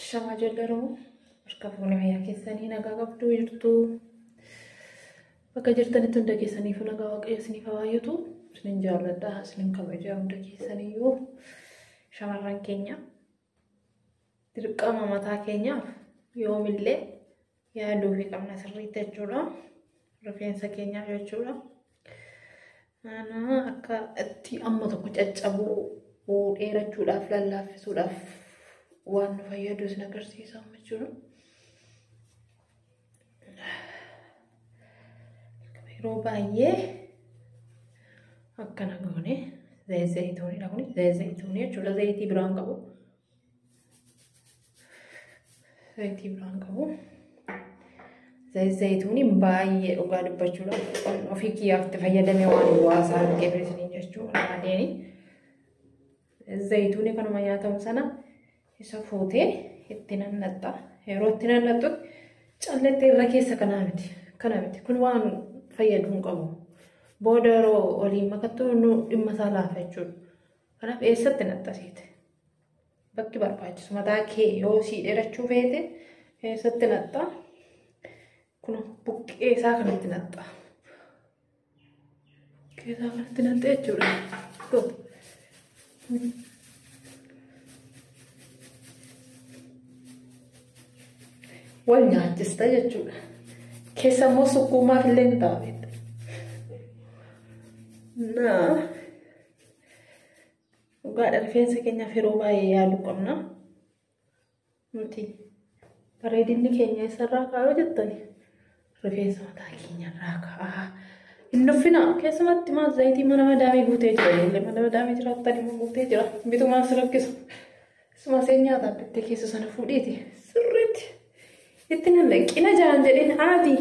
Shamaa ijoollee Oromoo harka fuunee fayyaa keessanii nagaa qabduu jirtu. Bakka jirtanitti hunda keessaniif nagaa waaqayyo isiniif haa baay'atu. Isinin jaalladha, isinin kabajaa hunda keessaniyyuu shamarran keenya dirqama mataa keenyaaf yoomillee yaaduu fi qabna sirriitti jechuudha. Rifeensa keenyaaf jechuudha. Ana akka itti amma tokko caccabuu dheerachuudhaaf lallaaffisuudhaaf waan nu fayyadu isin agarsiisa jechuudha. Yeroo baay'ee akkana goone zayituunidha kuni zayituunii jechuudha. Zayitii biraan qabu. Zayitii biraan qabu. Zayituuniin baay'ee dhugaa dubbachuudhaaf ofii kiyyaaf itti fayyadamee waan bu'aa argeef isiniin jechuudha malee. Zayituunii kanuma nyaatamu sana isa fuutee itti nannaxxa. Yeroo itti nannaxxutti callettee irra keessa kanaa miti. Kana miti. Kun waan fayyadu hin qabu. Booda yeroo waliin makattu nu dhimma isaa laafa jechuudha. Kanaaf eessatti naxxasiite? Bakki barbaachisu mataa kee yoo sii dheerachuu feete eessatti naxxa? Kun buqqee isaa kanatti naxxa. Buqqee isaa kanatti naxxa jechuudha. Wal nyaachista jechuudha. Keessa immoo sukkuumaaf illee ni ta'a. Naa dhugaadha rifeensa keenyaaf yeroo baay'ee yaaluu qabna. Nuti bareedinni keenya eessarraa ka'aa jettani rifeensa mataa keenyarraa ka'aa. Hin nuffina keessumatti maal zayitii mana madaamii guutee jira ijoollee mana madaamii jiraattan immoo guutee jira bitumaan si rakkisu. Isuma seen nyaataa bittee keessa sana fuudhiiti sirriitti itti nan qina jaan jedheen haati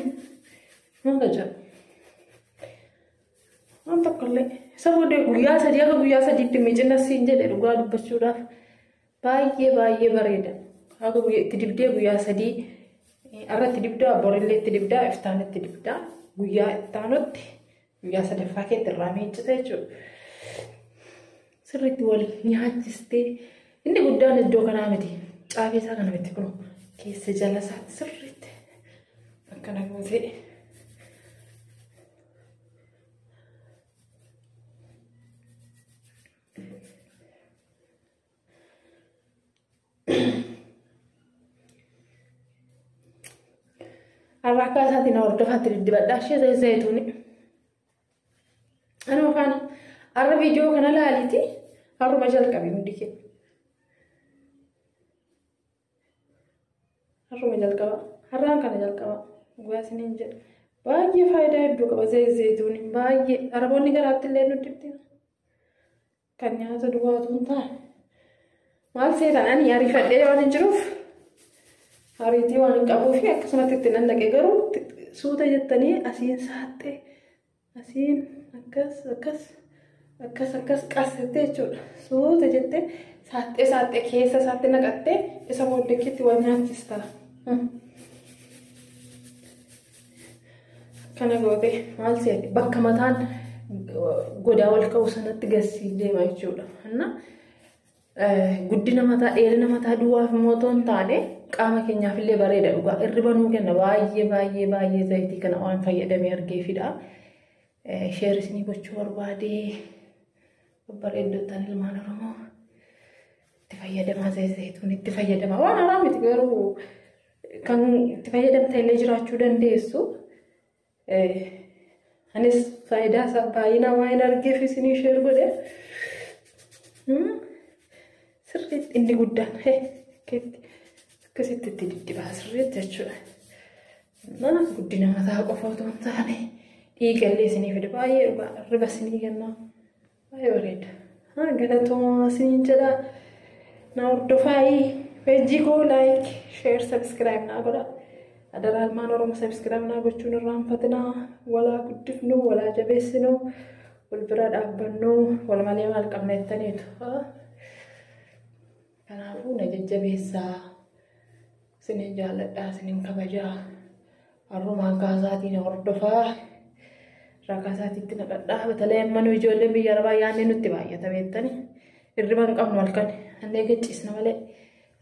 maal ajaa'iba. Waan tokkollee isa booddee guyyaa sadii akka guyyaa sadiitti miicina siin jedhe dhugaa dubbachuudhaaf baay'ee baay'ee bareeda. Akka guyyaa itti dibdee guyyaa sadii har'a itti dibdaa borillee itti dibdaa iftaan itti dibdaa guyyaa ittaanutti guyyaa sadaffaa keetti irraa miiccita jechuudha. Sirriitti wal nyaachistee inni guddaan iddoo kanaa miti caafii isaa kana miti kun keessa jala isaatti sirriitti akkana gootee. Har'a akka isaatiin hordofaatti diddibadha. Ishee zayituuni. Anuma faana har'a viidiyoo kana laaliiti har'uma jalqabe hundi keenya. Har'uma jalqaba. Har'aan kana jalqaba. Dhugaa isiniin jedha. Baay'ee faayidaa hedduu qaba zayituuni. Baay'ee araboonni garaatti illee nu dibdi. Kan nyaata duwwaatu hin taane. Maal seetan ani ariifadhee waan hin jiruuf ariitii waan hin qabuuf akkasumatti itti nannaqe garuu suuta jettanii asiin saaxxee asiin akkas akkas akkas akkas qassette jechuudha. Suuta jettee saaxxee saaxxee keessa isaatti naqattee isa booddeetti wal nyaachista. Akkana goote maal seete bakka mataan godaa wal ka'u sanatti gassii deema jechuudha. Guddina mataa dheerina mataa duwwaaf immoo otoo hin taane qaama keenyaaf illee bareeda dhugaa hirriba nuu kenna baay'ee baay'ee baay'ee zayitii kana waan fayyadamee argeefidha. Sheer isinii gochuu barbaadee babbareeddotaan ilmaan Oromoo itti fayyadamaa zayituun itti fayyadamaa waan haaraa miti garuu kan itti fayyadamta illee jiraachuu dandeessu. Anis faayidaa isaa baay'inaan waan argeef isinii sheer godhe. Sirriitti inni guddaan akkasitti itti diddibaa sirriitti jechuudha. Mana guddina mataa qofa otoo hin taane dhiigallee isinii fide baay'ee dhugaa hirriba isinii kenna baay'ee bareeda. Galatoomaa isiniin jedha. Na hordofaayi peejii koo laayik sheer sabiskiraayib naa godha. Adaraa ilmaan Oromoo sabiskiraayib naa gochuun irraanfatinaa. Walaa guddifnu walaa jabeessinu wal bira dhaabbannu wal malee maal qabna jettaniitu. Kanaafuu na jajjabeessaa isinin jaalladhaa isinin kabajaa har'umaan kaasaatiin hordofaa rakaa isaatiitti naqadhaa batalee amma nu ijoolleen biyya arabaa yaadni nutti baay'ata beektani. Hirriba hin qabnu halkan. Annee gachiisna malee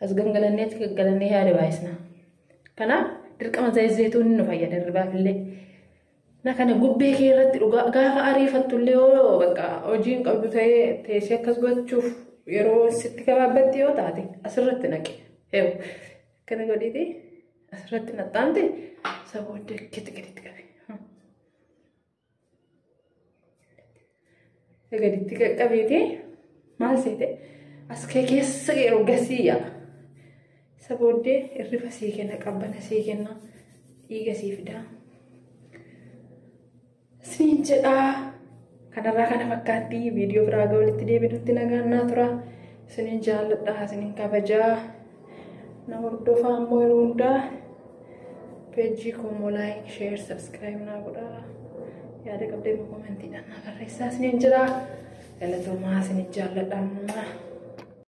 as gangalanneetti gaggalannee yaada baay'isna. Kanaaf dirqama zayit zayituun nu fayyada hirribaaf illee. Na kana gubbee kee irratti dhugaa gaafa ariifattu illee yoo bakka hojii hin qabdu ta'ee teessee akkas gochuuf yeroo sitti gabaabbatti yoo taate asirratti naqi. Eewu akkana godhiiti asirratti naxxaante isa booddee gadi gaditti qabi. Gaditti qaqqabeeti maal seete as kee keessa yeroo gasii yaa'a. Isa booddee hirriba sii kenna, qabbana sii kenna, dhiiga sii fida. Siin jedhaa. Kanarraa kana fakkaatti viidiyoo biraa walitti deebinutti nagaan naa tura. Isinin jaalladha, isinin kabajaa. Na hordofaa ammoo yeroo hundaa peejii koo immoo like, share, subscribe naa godhaa. Yaada qabdee commentiidhaan naa barreessaa isinin jira. Galatoomaa, isinin jaalladha.